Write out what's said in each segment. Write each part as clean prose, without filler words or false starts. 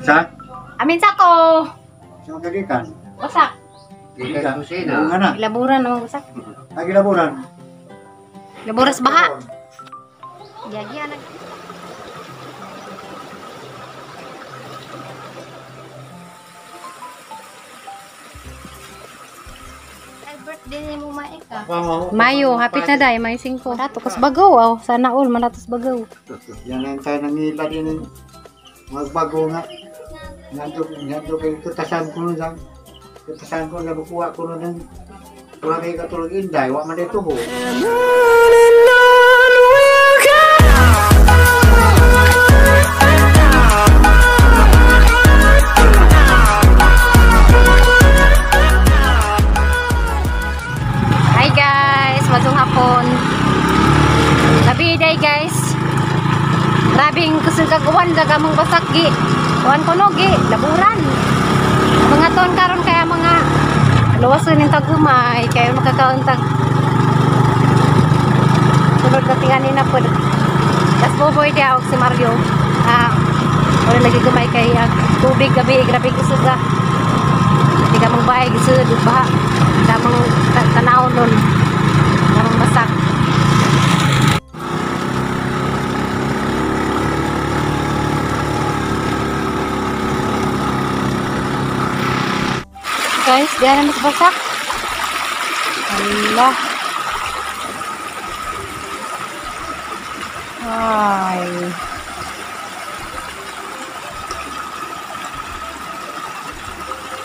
Sa? Amin sako. Sa kagikan? Wasak. Gikan kusina. Nga na. Laburan naman wasak. Nagilaburan. Laburas baha. Giagian nag. Ay, birthday ni mo maika. Mayo, hapit na day, Mayo 5. Dato kus bagaw aw, sana all manatos bagaw. Yan ang tayo nangila din. Magbago nga. Ngadto kay kutasan ko nun lang. Kutasan ko na bukuha ko nun ng kurang kay katulog inday. Wa man dito ho. Hi guys, madung hapon. Labi day guys. Grabing kusog kag uwan daga mong basak gi. Uwan kuno gi, laburan. Mga ton karon kaya mga luwas ning tagumay kayo makakauntag. Sunod na tingani na pod. Das boboy dia og si Mario. Ah, wala lagi gumay kay tubig gabi grabe kusog ka. Di ka mong bahay gisud baha. Damang tanaw nun. Damang basak. Guys, di na mas basak. Allah. Ay.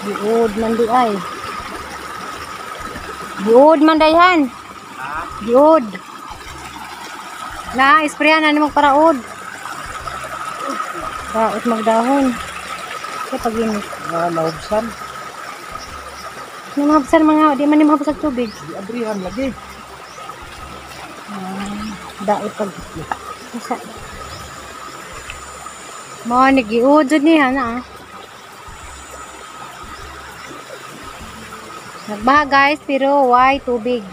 Giud man di ay. Giud man dayhan. Giud. Na, isprayan na ni magparaod. Raot magdahon. Kaya pag-init. Nga nahubsan, Ni mga habsan mga, di man ni mga habsan tubig. di abrihan lagi. Dait pag Usa. Mo ni giud jud niya na. Ah. Nagbaha guys, pero why tubig?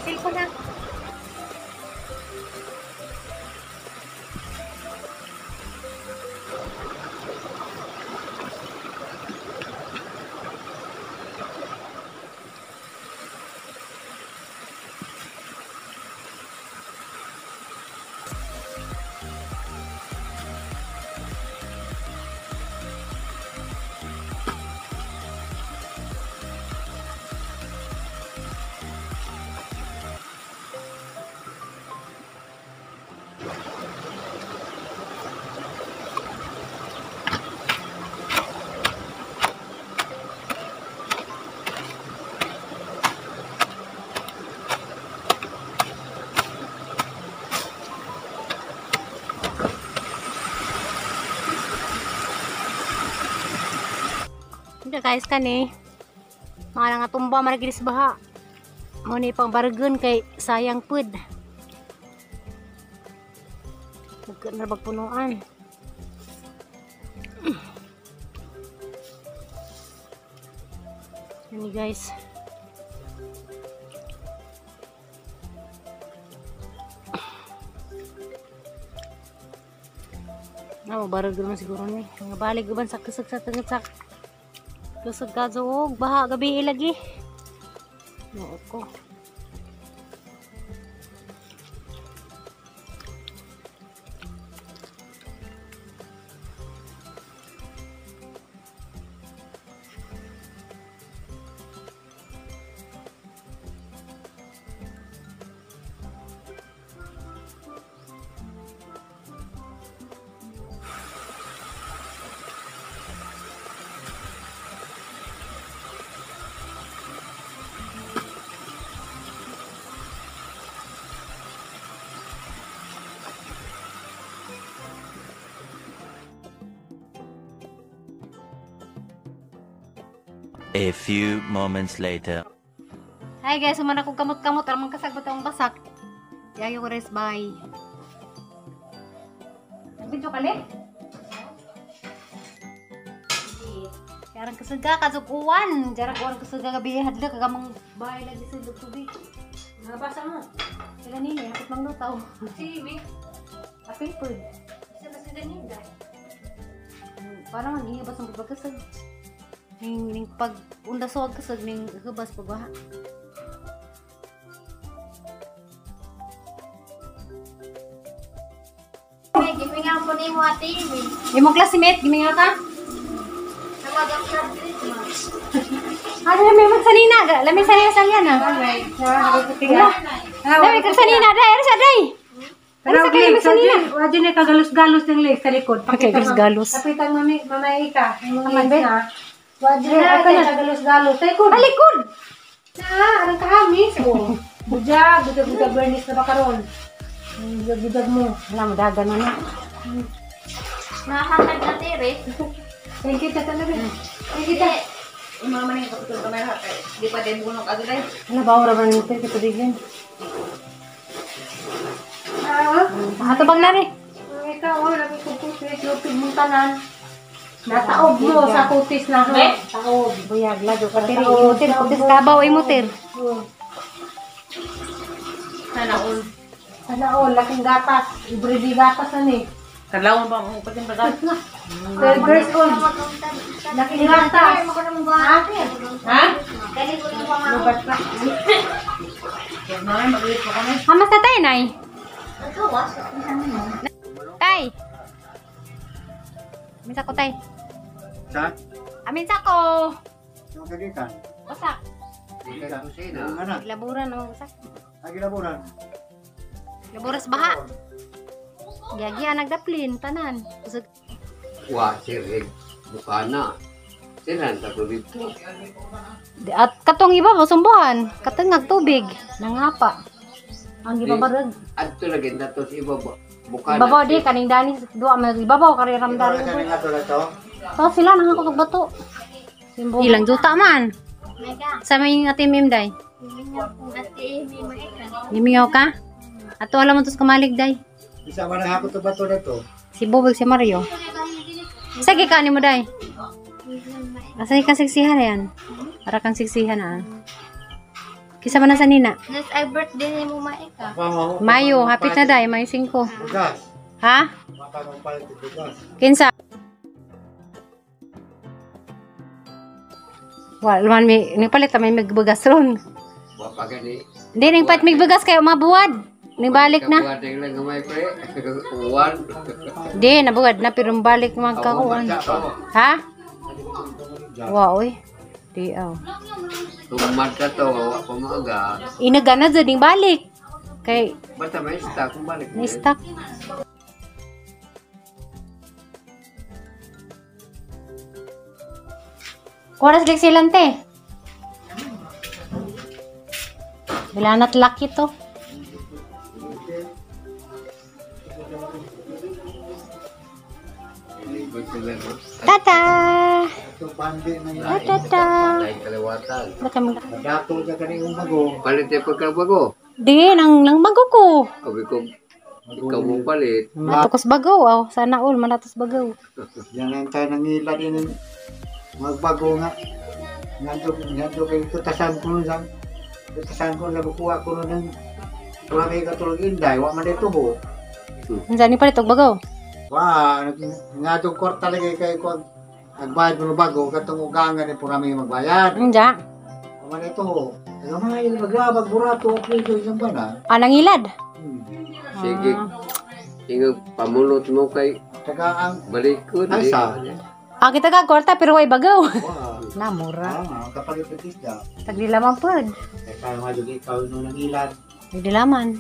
Cellphone na. Hindi guys kani. Mga nangatumba man lagi sa baha. Mo ni pang bargon kay sayang pud. Huwag na bagpunuan. Yan guys. Na bargon man siguro ni. Mga balik uban sa kusog sa tungod sa kusog ka zuog baha gabi lagi. Noo ko. A few moments later. Hi guys, sumana kong kamot-kamot aramang kasagbot akong basak. Yayo ko res bye. Video kali? Jarang kesuga kasukuan, jarang uwan kesuga gabi hadla kagamang bahay lagi sa tubig. Nabasa mo. Sila nini, hapit manglutaw. Si Imi. Apil po. Isa ba si Daninda? Parang ang hihibas ang pagkasag. Ning ning pag undasog kasag ning hubas pagbaha. May gimingaw ko ni mo ate Imi. Imong classmate, gimingaw ka? Nawag ang Christmas. Ano lami man sanina, lami sanina sa na. Wala. Lami kag sanina, day, ari sa day. Ari sa kay lami sanina. Wala na kagalos-galos ng leg sa likod. Okay, galos-galos. Kapitang mami, mamay ka. Yung Aman, legs be. na. Wala Ay, na kagalos-galos. Sa likod. Talikod. Na, arang kahamis. Oh. Bujag, bujag, bujag, burnis na ba karon? Bujag, bujag mo. Wala mo dagan na. Nakakatag na tere. Thank you, tata na Thank you, tata. Wala ba ora ba ni tir kita digin. Ah, Ato bang nari? ikaw, oh, lagi kong kutis, lupig mong tanan. Nataob mo sa kutis na. Ha? Taob. Buyag lado ka tiri imutir kutis kabaw imutir. Oh. Sana all, laking gatas. Ibridi gatas na ni. Kalawon pa mo patin pa 12 years old. Laking gatas. Ha? Ha? Dali ko ng pamangkin. Lubat ka. Hamas na tay nay. Nagawas. Tay. Amin sa ko tay. Sa? Amin sa ko. Yung kagikan. Usak. Gikan kusina. Yung anak. Laburan no usak. Lagi laburan. Laburas baha. Giagian nagdaplin tanan. Usag Wa sirig bukana. Sila ang tapo dito. Di- At katong iba mo sumbuhan, katong tubig, nangapa. Ang iba barag. Adto lagi nato sa iba bukana. Ibabaw di kaning dani duwa man ibabaw kari Ikaw ramdari. na sa nga to to. So sila nangakot og bato. Simbo. Ilang juta man. May ka. Sa may ate Mim day. Gimingaw kong ate Imi maika. Gimingaw ka? Ato alam mo tos kamalig day. Isa man ang hakot bato na to. Si Bobig si Mario. Sige ka ni mo day. Asa ka siksihan na yan? Para kang siksihan ah. Kisa man na sa nina. Nas ay birthday ni mo maika. Mayo, hapit na day, Mayo 5. Bugas. Ha? Mapamagpalit ng bugas. Kinsa? Wala man may nipalit may magbugas ron. Wa pa gani. Hindi ning palit magbugas kayo mabuwad. Ning balik na. Kabuhat lang gamay pre. Uwan. Di nabuwad na pero balik magkakuan. Ha? Wa oy. Di aw. Tumad ka to, wa pa maaga. Inagana jud ning balik. Kay Basta may stock kung balik. na stock. Oras lang silang te. Bilanat lucky to. Tata! Ito bandi na yun. Tata! Lain kaliwatan. Baka mag- Madato ka kaniyong bago. Palit yung pagkabago. Di, nang, nang bago ko. Sabi ko, ikaw mo palit. Matukos bagaw, aw. Sana all, malatos bagaw. Yan ang tayo nangila din. Magbago nga. Ngadto kay kutasan ko nun sang. Kutasan ko na bukuha ko nun ng wala may katulog inday, wa man dito ho. Unsa ni palit og bagaw? Wa, ngadto kwarta lagi kay ko nagbayad mo ng bago katong ugangan ni purami magbayad. Unsa? Wa man dito ho. Ano mga yun maglabag burato at dito isang bana. Ah, nangilad. Sige. Ingag pamulot mo kay Taga ang balikod. Ay, sa? Ah, kita ka kwarta pero way bagaw. wa. Namura. Ah, kapalit ng isda. Tagdilaman pod. Kaya tayo nga jud ikaw nun nangilad. Tagdilaman.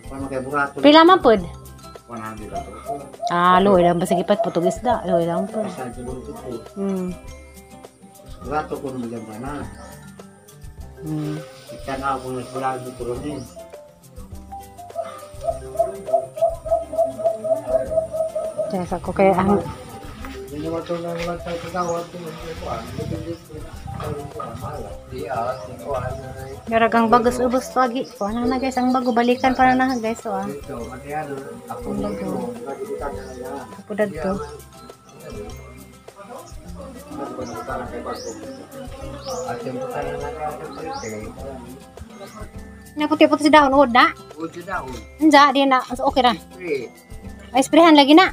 Paano kay burato? Pila man pod? 100 ato. Ah, luoy lang ba sige pat putog isda. Luoy lang pod. Sa siguro ko. Burato ko nun isang bana. Itanaw ko ng burato ko rin. Kaya sa ko kay ang Hindi naman ito na naman sa kagawad ko. Di ah, kuan na rin. Garag ang bagos ubos lagi. Kuha na na guys, ang bago balikan para na guys so ah. Dito, matiano, ako Ang bago. Ako to. At yung putanan na kaya sa palit. Naputi-puti si dahon od na. Ujo daon. Anja di na so, okay ra. Pre. Ay sprayhan lagi na.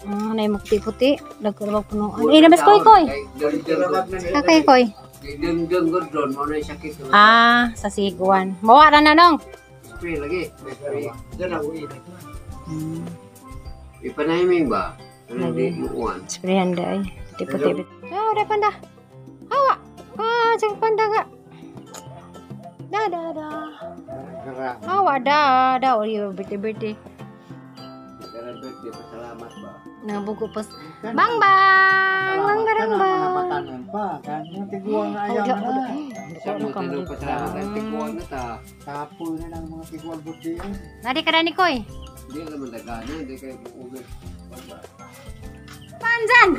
Ah, nay puti-puti. Dagko punuan. Eh, nabas koy koy. Kakay koy. Dengdeng gordon mo na sakit. Ah, sa siguan. Mawa ra na nong. Spray lagi. Spray. Diyan ako init. Ipanahiming ba? Ano di muan? Sprayan dai. Puti-puti. Oh, dah panda. Hawa. Ah, jangan panda ga. Da da da. Hawa da da. Oh, iya, birthday birthday. Karang birthday pasalamat ba? Nabugo pas. Bang bang. Bang barang bang. Matanan pa. Kanya tiguang na Oh, ayaw da, na. oh, da. Sa mo tinong pasalamat ang tiguan na ta. Kapoy na lang mga tiguang buti. Nadi ka ni koy. Hindi naman dagana, hindi kayo muugat. Panjan.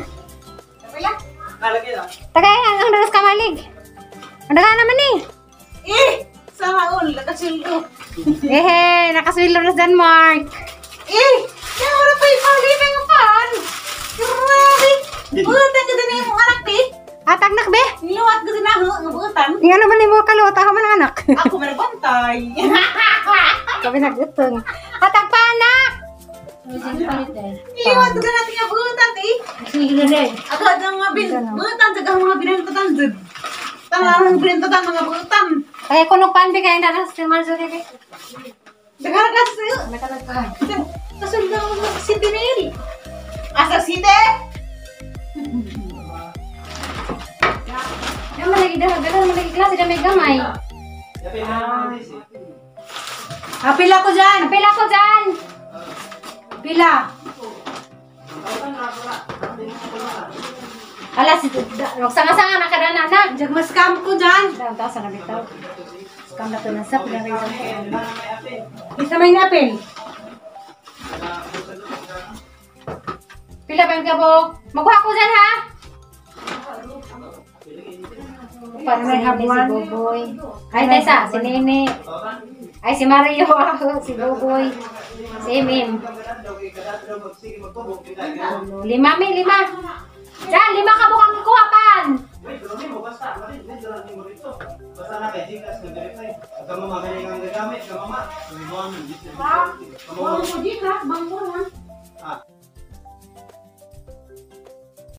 Tagay ang daras kamalig. Ang daga naman ni. Eh! Sama ul, nakasildo. Ehe, nakaswilo na sa Denmark. Eh! Kaya wala pa yung palibing pan! Grabe! Butan ka din yung anak ti! Atag nak be. Niluwat ko din ako ang butan. Nga naman ni mo kaluta ka man ang anak. Ako managbantay. Kami nagutong. Atag pa anak. Niluwat ko natin ang butan ti! Ako ang mga bin, butan sa mga binantutan dud. Tanang binantutan mga butan. Kaya kuno pan be kaya daras si Marjorie be. Daghan ka sa iyo. Nakalagpan. Kasuldo mo sa Sentinel. Asa site? Naman lagi dah, gagal man lagi klase gamay gamay. Ah, pila ko dyan. Pila ko dyan. Pila. Ala si sanga-sanga na kada na na. Diyan mas-scam ko dyan. Daw daw sa nabitaw. Scam na to na sa pila kay Isa may napil. Pila ba yung kabok? Magkuha ko dyan ha. Upat si Nene, si Boboy. Ay, Tessa, si Nene. Ay, si Mario, si Boboy. Si Emim. Lima, mi, lima. Diyan, lima ka bukang kukuha pan.